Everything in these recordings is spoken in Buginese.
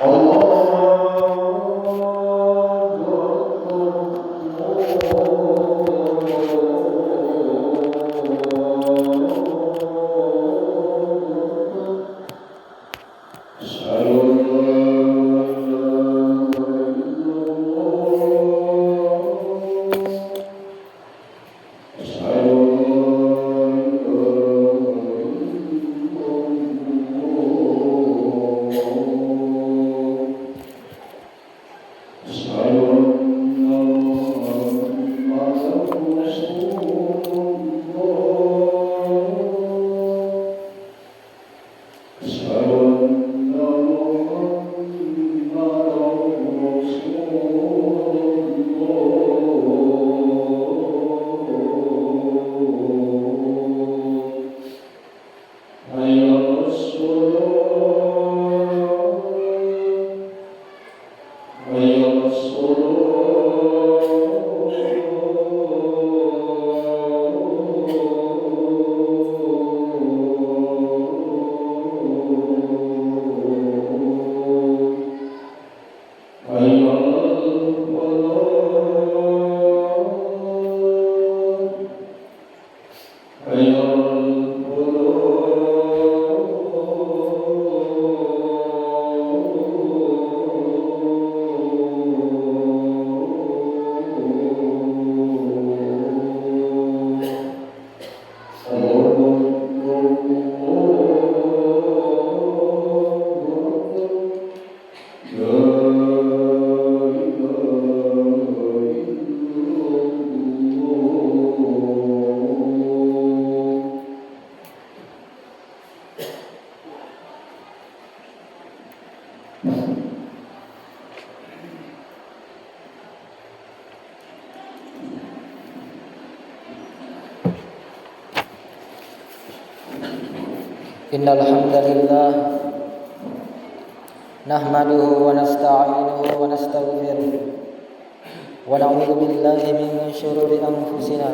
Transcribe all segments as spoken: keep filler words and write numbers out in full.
الله أكبر. أشهد أن لا إله إلا الله. أشهد أن لا إله إلا الله. أشهد أن محمدا رسول الله. أشهد أن محمدا رسول الله. حي على الصلاة. حي على الصلاة. حي على الفلاح. حي على الفلاح. الله أكبر، الله أكبر. لا إله إلا الله. إن الحمد لله نحمده ونستعينه ونستغفره، ونعوذ بالله من شرور أنفسنا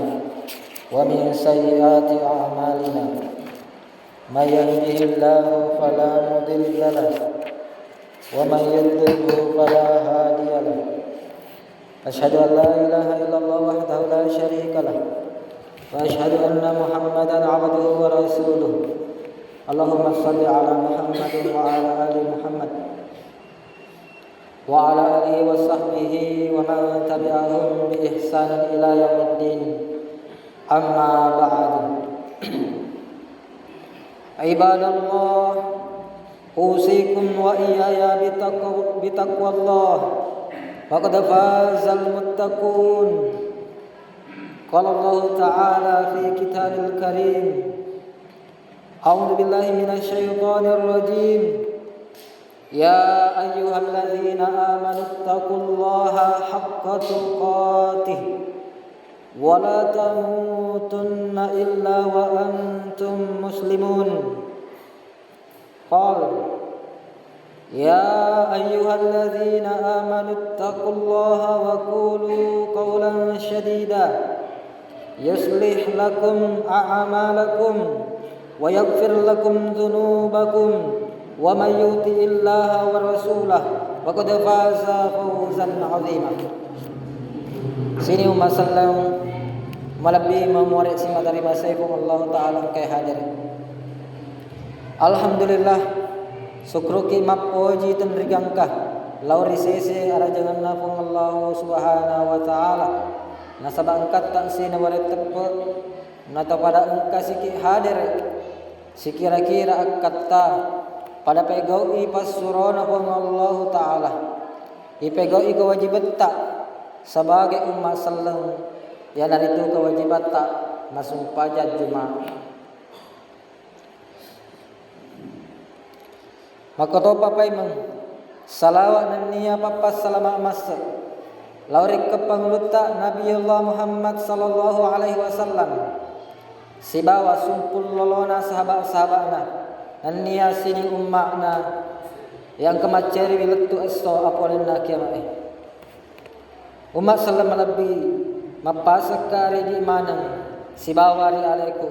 ومن سيئات أعمالنا. من يهده الله فلا مضل له، ومن يضلله فلا هادي له. أشهد أن لا إله إلا الله وحده لا شريك له، وأشهد أن محمدا عبده ورسوله. اللهم صل على محمد وعلى آل محمد وعلى آله وصحبه ومن تبعهم بإحسان إلى يوم الدين. أما بعد. عباد الله، أوصيكم وإياي بتقو-، بتقوى الله، فقد فاز المتقون. قال الله تعالى في كتابه الكريم: أعوذ بالله من الشيطان الرجيم. يا أيها الذين آمنوا اتقوا الله حق تقاته ولا تموتن إلا وأنتم مسلمون. قال: يا أيها الذين آمنوا اتقوا الله وقولوا قولا سديدا يصلح لكم أعمالكم ويغفر لكم ذنوبكم ومن يطع الله ورسوله فقد فاز فوزا عظيما. Sining umma selleng, malebbi mamuare simata ri masei Puang Allahu Ta'ala engkae hadere. Alhamdulillah, sukkuruki mappoji tenrigangka lao ri sese arajangenna Puang Allahu Subhanahu wa Ta'ala, nasaba engkatta sinabareng teppe, natapada engkasiki hadere sikira-kira akkatta pada pegau'i passurona Puang Allahu Ta'ala, ipegau'i kewajibetta sebagai umma selleng, iyanaritu kewajibatta masumpajang Juma'a. Makkotopa paimeng salawa nennia pappassalama masse lao ri keppangulutta Nabiullah Muhammad sallallahu alaihi wasallam sibawa sumpung lolona sahaba-sahabana nennia sining umma'na yang kemacceriwi lettu esso apolenna kiama'e. Umma selleng malebbi, mappasekka ridi maneng sibawa ri aleku,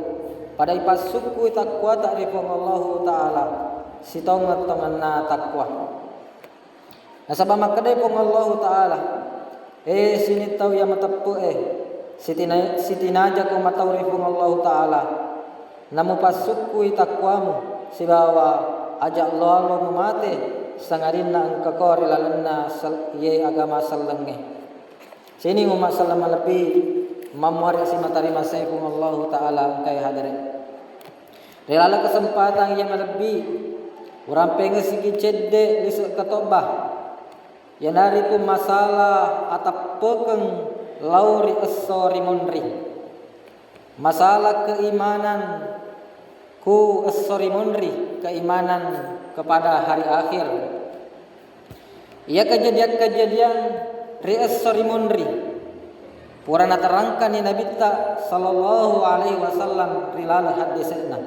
pada ipassukkui takkuata ri Puang Allahu Ta'ala sitongeng-tongenna takwa. Nasaba makkedai Puang Allahu Ta'ala, "E sining tau iya mateppe'e, sitina-, sitinajako matau ri Puang Allahu Ta'ala, namupassukkui takwamu, sibawa aja' loalo mumate, sangadinna engkako ri lalenna sel-, iye agama sellengnge." Sining umma selleng malebbi mammuare simata ri masei Puang Allahu Ta'ala engkae hadere. Ri laleng kesempatan iya malebbi, urampengessiki cedde lise' katobba, iyanaritu masalah ateppekeng lao ri esso ri munri. Masalah keimanan ku esso ri munri, keimanan kepada hari akhir. Iya kejadian-kejadian ri esso ri munri pura naterangkanni Nabitta sallallahu alaihi wasallam ri laleng haddese'na.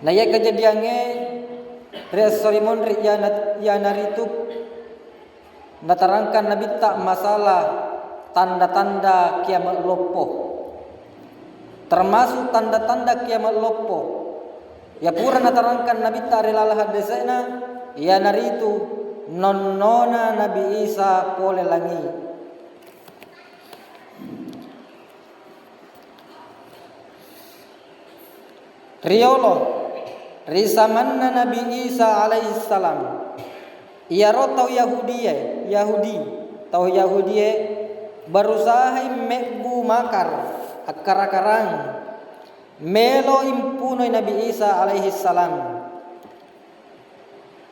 Na iya kejadiangnge ri esso ri munri iyana-, iyanaritu naterangkan Nabitta masalah tanda-tanda kiamat loppo. Termasuk tanda-tanda kiamat loppo iya pura naterangkan Nabitta ri laleng haddese'na, iyanaritu nonnona Nabi Isa pole langi. Riyolo, ri samanna Nabi Isa alaihissalam, iyaro tau Yahudie, Yahudi, tau Yahudie berusahai mebbu makar, akkara-karang, melo impunoi Nabi Isa alaihissalam.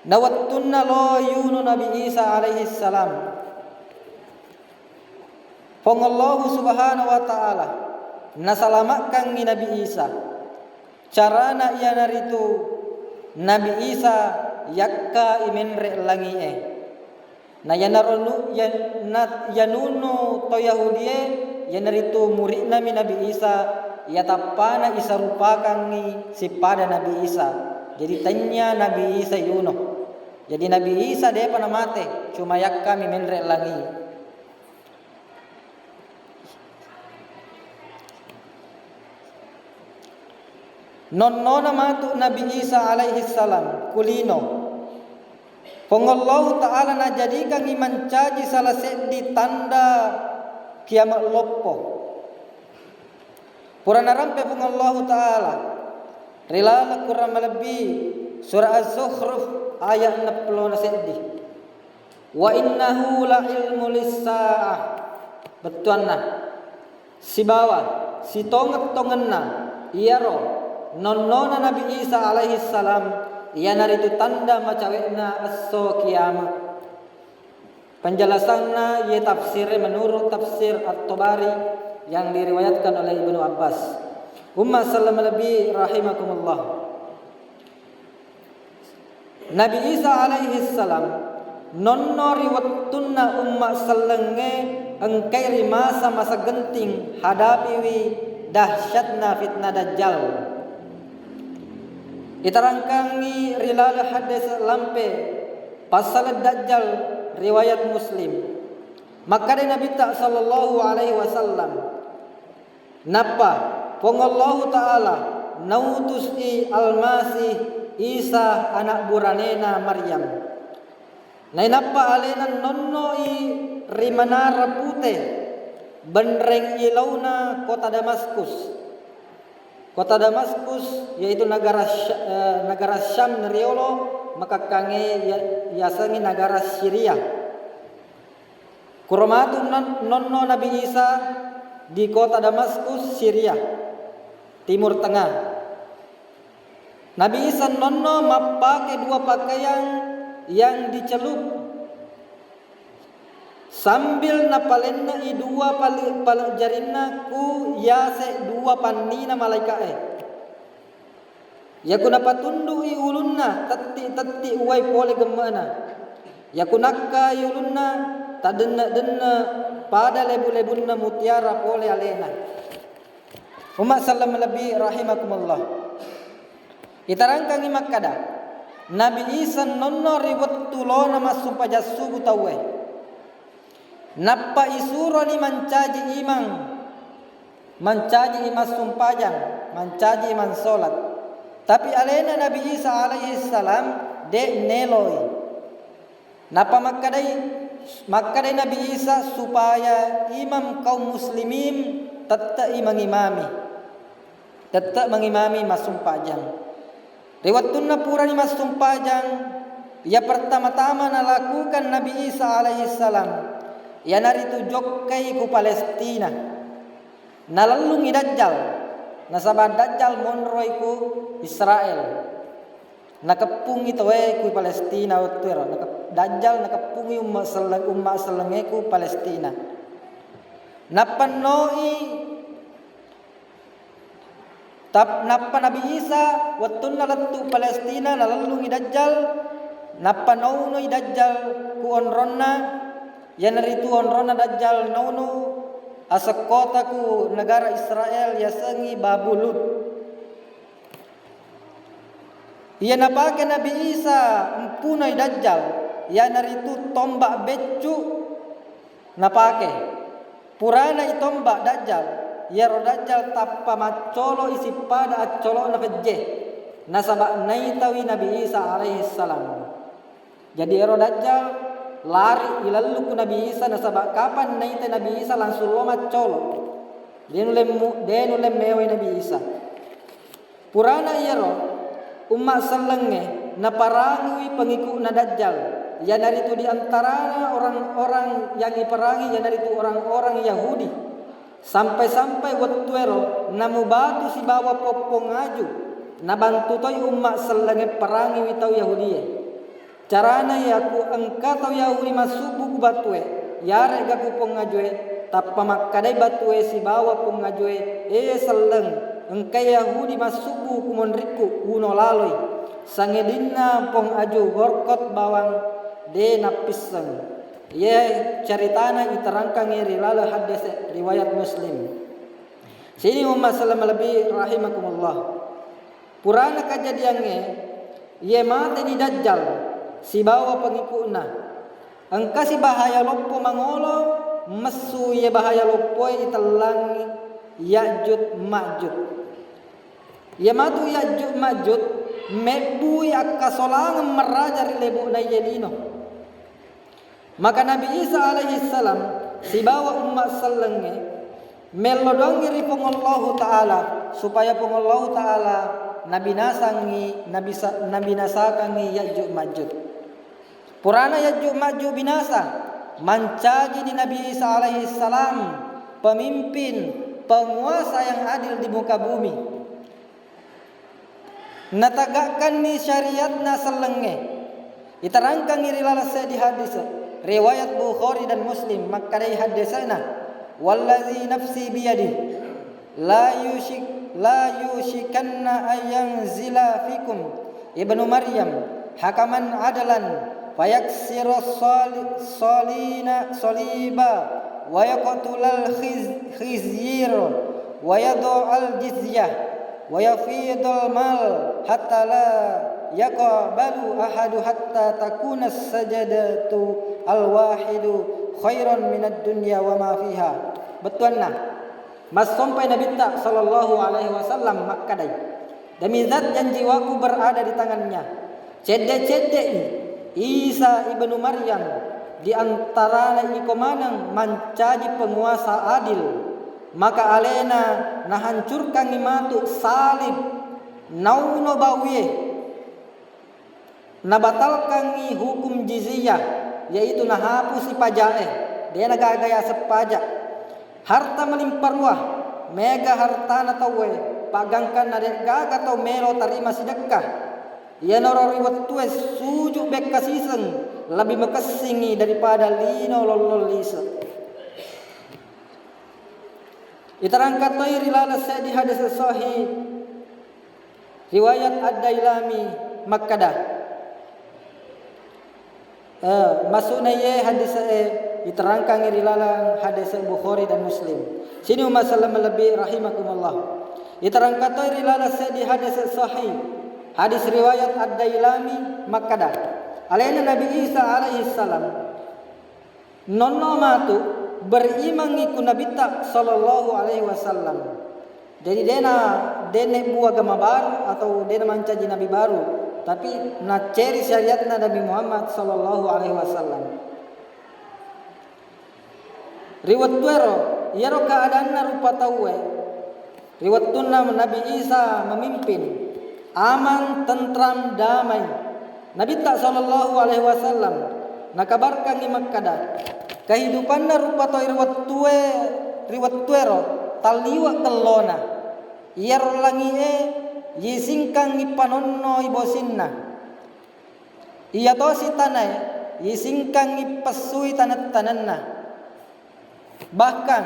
Na wettunna lo yuno Nabi Isa alaihissalam, Puang Allahu Subhanahu wa Ta'ala nasalamakkangngi Nabi Isa. Carana iyanaritu Nabi Isa yakka imenre langi'e. Na iyanaro nu-, ya-, na-, iyanunno to Yahudie, iyanaritu muri'nami Nabi Isa, iya tappana isarupakangngi sippada Nabi Isa. Jadi tennia Nabi Isa yuno. Jadi Nabi Isa depa namate, cuma yakkami menre langi. Nonnona matu Nabi Isa alaihissalam kulino, Puang Allahu Ta'ala najadikangngi mancaji salah seddi tanda kiamat loppo. Pura narampe Puang Allahu Ta'ala ri laleng Qur'an malebbi, surah Az-Zukhruf, ayat enneppulona seddi. "Wa innahu la ilmu lissa'ah." Bettuanna, sibawa sitongeng-tongenna iyaro nonnona Nabi Isa alaihissalam, iyanaritu tanda macawe'na esso kiamat. Penjelasanna iye tafsire menurut tafsir At-Tabari yang diriwayatkan oleh Ibnu Abbas. Umma selleng malebbi rahimakumullah. Nabi Isa alaihissalam nonno ri wettunna umma sellengnge engkai ri masa-masa genting hadapiwi dahsyatna fitnah Dajjal. Iterangkangngi ri laleng haddese lampe passaleng Dajjal, riwayat Muslim. Makkeda Nabitta sallallahu alaihi wasallam, nappa Puang Allahu Ta'ala nautusi Almasih Isa ana buranena Maryam. Nainappa alena nonnoi ri Menara Pute, benreng ilauna kota Damaskus. Kota Damaskus, yaitu negara Sya-, eh, negara Syam riolo, makakkangnge ya-, yasengngi negara Syria. Kuro matu non-, nonno Nabi Isa di kota Damaskus, Syria, Timur Tengah. Nabi Isa nonno mappake dua pakaian yang dicelup sambil napalenne'i dua pale-, pale jarinna ku yase dua pannina malaika'e. Yaku napatundu'i ulunna, tetti-tetti uwai pole gemme'na. Yaku nakkai ulunna, tadenne-denne pada lebu-lebunna mutiara pole alena. Umma selleng malebbi rahimakumullah. Itarangkangngi makkada, Nabi Isa nonno ri wettu lona massumpajang subu tauwe. Nappa isuroni mancaji imang, mancaji imang sumpajang, mancaji imang solat. Tapi alena Nabi Isa alaihissalam de' neloi. Nappa makkedai, makkedai Nabi Isa supaya imam kaum muslimin tette'i mangimami. Tette' mangimami massumpajang. Ri wettunna purani massumpajang, iya pertama-tama nalakukan Nabi Isa alaihissalam, iyanaritu jokkai ku Palestina. Nalellungngi Dajjal, nasaba Dajjal monroi ku Israel. Nakeppungngi tauwe ku Palestina wettuero. Nakep-, Dajjal nakeppungngi umma selleng, umma sellengnge ku Palestina. Nappennoi Tap-, nappa Nabi Isa wettunna lettu Palestina, nalellungngi Dajjal, nappa naunoi Dajjal ku onronna, iyanaritu onronna Dajjal nauno asekkota ku negara Israel, yasengngi Babulun. Iya napake Nabi Isa mpunoi Dajjal, iyanaritu tombak beccu napake. Purana itomba Dajjal, iyaro Dajjal tappa maccolo isippada accolo'na pejje, nasaba naitawi Nabi Isa alaihissalam. Jadi ero Dajjal lari ilallu ku Nabi Isa, nasaba kapan naitai Nabi Isa langsung lo maccolo. De nulle mu-, de nulle mewai Nabi Isa. Purana iyaro, umma sellengnge naparangiwi pengikutna Dajjal, iyanaritu di antarana orang-orang yang iperangi, iyanaritu orang-orang Yahudi. Sampai-sampai wettuero namubatu sibawa poppong aju, nabantu toi umma sellengnge perangiwi tau Yahudie. Carana iyaku engka tau Yahudi massubbu ku batue, iyare'ga ku pong ajue, tappa makkedai batue sibawa pong ajue, "E selleng, engkai Yahudi massubbu ku monrikku, uno laloi, sangedinna pong aju gorkot bawang de nappisseng." Iye caritana iterangkangngi ri laleng haddese riwayat Muslim. Sini umma selleng malebbi rahimakumullah. Purana kajadiangnge, iye mateni Dajjal sibawa pengikutna. Engkasi bahaya loppo mangolo, messu iye bahaya loppoe itellangngi Ya'juj Ma'juj. Iye matu Ya'juj Ma'juj mebbui akkasolangeng maraja ri lebo'na iye lino. Maka Nabi Isa alaihissalam sibawa umma sellengnge mello doangngi ri Puang Allahu Ta'ala, supaya Puang Allahu Ta'ala nabinasangngi, nabisa-, nabinasakangngi Ya'juj Ma'juj. Purana Ya'juj Ma'juj binasa, mancajini Nabi Isa alaihissalam pemimpin, penguasa yang adil di muka bumi. Nategakkanni syariatna sellengnge. Iterangkangngi ri laleng seddi hadis, riwayat Bukhari dan Muslim, makkedai haddese'na, "Wallazi nafsi biyadih, la yushik-, la yushikanna an yanzila fikum Ibnu Maryam hakaman adlan, fayaksira sali-, salina, saliba, wa yaqtulal khiz-, khizyir, wa yada'al jizyah, wa yafidul mal, hatta la yaqbalu ahadu, hatta takuna sajadatu al-wahidu khairan minad dunya wa ma fiha." Bettuanna, massompai Nabitta sallallahu alaihi wasallam makkedai, "Demi zat yang jiwaku berada di tangannya, cedde-cedde'i Isa ibnu Maryam di antarana iko maneng mancaji penguasa adil, maka alena nahancurkangngi matu salib, nauno bauye, nabatalkangngi hukum jizyah, yaitu nahapusi paja'e, de nagaga yaseng paja. Harta melimpah ruah, mega hartana tauwe, pagangkanna de'gaga tau melo tarima sidekka. Iyanaro ri wettue suju' bekka siseng lebbi makessingngi daripada lino lollong lise'." Iterangkan toi ri laleng seddi hadis sahih riwayat Ad-Dailami makkeda, eh, maksudna iye hadis e iterangkan ri laleng hadis Bukhari dan Muslim. Sini umma selleng malebbi rahimakumullah. Iterangkan toi ri laleng seddi hadis sahih, hadis riwayat Ad-Dailami makkeda, alena Nabi Isa alaihi salam nonno matu berimangngi ku Nabitta sallallahu alaihi wasallam. Jadi dena, dena bu agama baru atau dena mancaji nabi baru. tapi nacceri syariatna Nabi Muhammad sallallahu alaihi wasallam. Ri wettuero, iyaro keadaanna rupa tauwe, ri wettunna Nabi Isa memimpin, aman, tentram, damai. Nabitta sallallahu alaihi wasallam nakabarkangngi makkada, kehidupanna rupa tau ri wettue, ri wettuero talliwe kellona. Iyaro langi'e yisingkangngi panonnoi bosinna. Iyatosi tanae yisingkangngi pessui taneng-tanenna. Bahkan,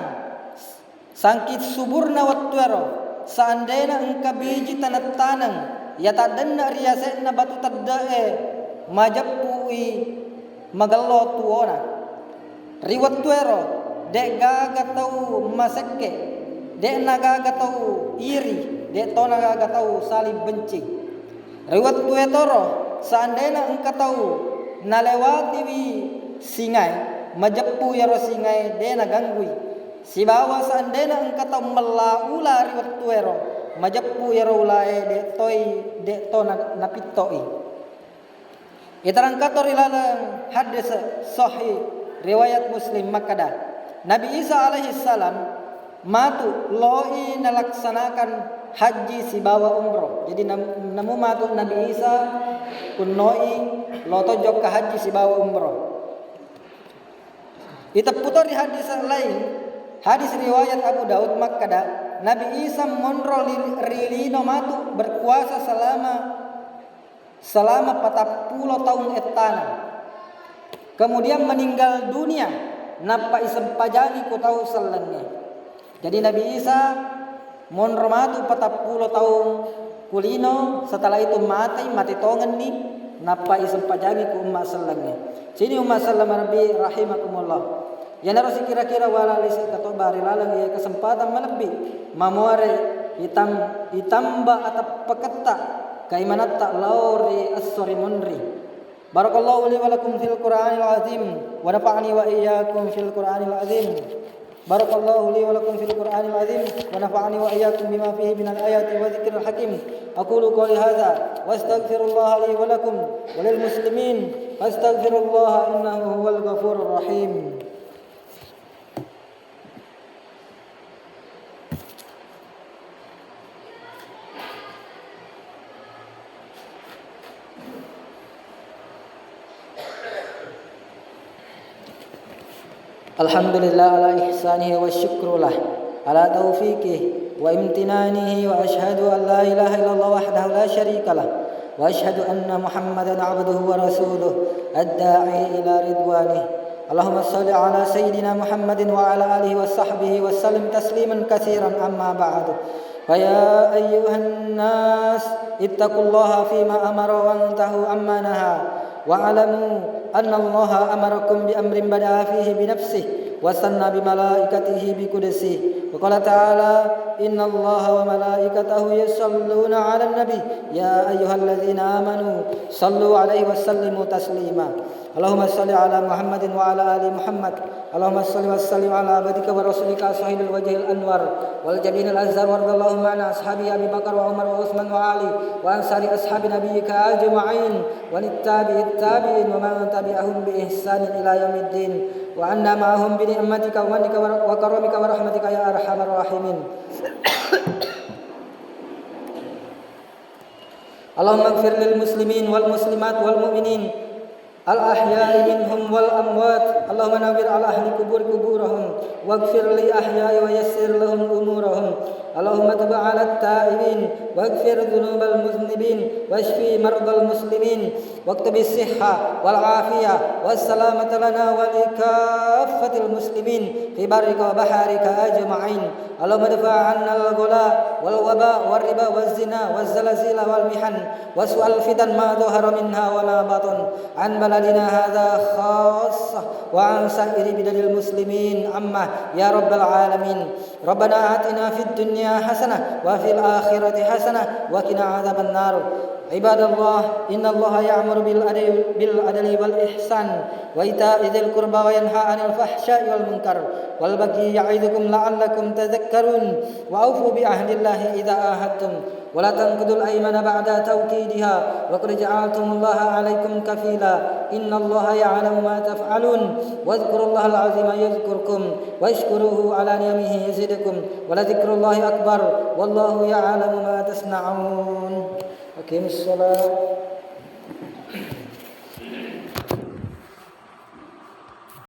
sangking suburna wettuero, seandena engka biji taneng-taneng iya taddenne ri yase'na batu tedde'e, majeppu'i magello tuwona. Ri wettuero, de'gaga tau masekke, de'na gaga tau iri, de'tona gaga tau saling benci. Ri wettue toro, seandena engka tau nalewatiwi singae, majeppu iyaro singae de naganggui. Sibawa seandena engka tau mella ula ri wettuero, majeppu iyaro ulae de toi, de to na-, napitto'i. Iterangkato ri laleng haddis sahih riwayat Muslim makkada, Nabi Isa alaihi salam matu loi nalaksanakan haji sibawa umroh. Jadi, nam-, namu matu Nabi Isa kunnoi lo to jokka haji sibawa umroh. Itepputo ri hadis lain, hadis riwayat Abu Daud makkada, Nabi Isa monro li-, ri lino matu berpuasa selama selama patappulo taung ettana. Kemudian meninggal dunia, nappa isempajangi ku tau sellengnge. Jadi Nabi Isa monro matu patappulo taung kulino, setelah itu mati, mati tongenni, nappa isempajangi ku umma sellengnge. Sini umma selleng Rabbi rahimakumullah. Iyanaro sikira-kira wala lisi katoba ri laleng iye kesempatan malebbi mamuare itam-, itamba atappaketta kaimanatta lao ri esso ri munri. Barakallahu li wa lakum fil Qur'anil azim wa nafa'ani wa iyyakum fil Qur'anil azim. Barakallahu li wa lakum fil Qur'anil azim wa nafa'ani wa iyyakum bima fihi minal ayati wa dzikril hakim. Aqulu qawli hadza wa astaghfirullaha li wa lakum wa lil muslimin. Fastaghfirullaha innahu huwal ghafurur rahim. الحمد لله على إحسانه والشكر له على توفيقه وامتنانه، وأشهد أن لا إله إلا الله وحده لا شريك له، وأشهد أن محمدا عبده ورسوله الداعي إلى رضوانه. اللهم صل على سيدنا محمد وعلى آله وصحبه وسلم تسليما كثيرا. أما بعد، فيا أيها الناس، اتقوا الله فيما أمر وانتهوا عما نهى، واعلموا أن الله أمركم بأمر بدأ فيه بنفسه وثنى بملائكته بقدسه. وقال تعالى: إن الله وملائكته يصلون على النبي، يا أيها الذين آمنوا صلوا عليه وسلموا تسليما. اللهم صل على محمد وعلى آل محمد. اللهم صل وسلم على عبدك ورسولك صاحب الوجه الأنور والجبين الأزهر، وارض اللهم عن أصحابه أبي بكر وعمر وعثمان وعلي، وعن سائر أصحاب نبيك أجمعين، وعن التابع التابعين، ومن تبعهم بإحسان إلى يوم الدين، وعنا معهم بنعمتك ومنك ور-، وكرمك ورحمتك يا أرحم الراحمين. اللهم اغفر للمسلمين والمسلمات والمؤمنين الأحياء منهم والأموات. اللهم نور على أهل القبور قبورهم، واغفر للأحياء ويسر لهم أمورهم. اللهم تب على التائبين، واغفر ذنوب المذنبين، واشف مرضى المسلمين، واكتب الصحة والعافية والسلامة لنا ولكافة المسلمين في برك وبحرك أجمعين. اللهم ادفع عنا الغلاء والوباء والربا والزنا والزلازل والمحن وسوء الفتن ما ظهر منها وما بطن عن بلدنا هذا خاصة وعن سائر بلاد المسلمين عامة يا رب العالمين. ربنا آتنا في الدنيا حسنة وفي الآخرة حسنة وقنا عذاب النار. عباد الله، إن الله يأمر بالعدل، بالعدل والإحسان وإيتاء ذي القربى وينهى عن الفحشاء والمنكر والبغي يعظكم لعلكم تذكرون. وأوفوا بعهد الله إذا عاهدتم ولا تنقضوا الأيمان بعد توكيدها وقد جعلتم الله عليكم كفيلا، إن الله يعلم ما تفعلون، واذكروا الله العظيم يذكركم، واشكروه على نعمه يزدكم، ولذكر الله أكبر، والله يعلم ما تصنعون. أقيموا الصلاة.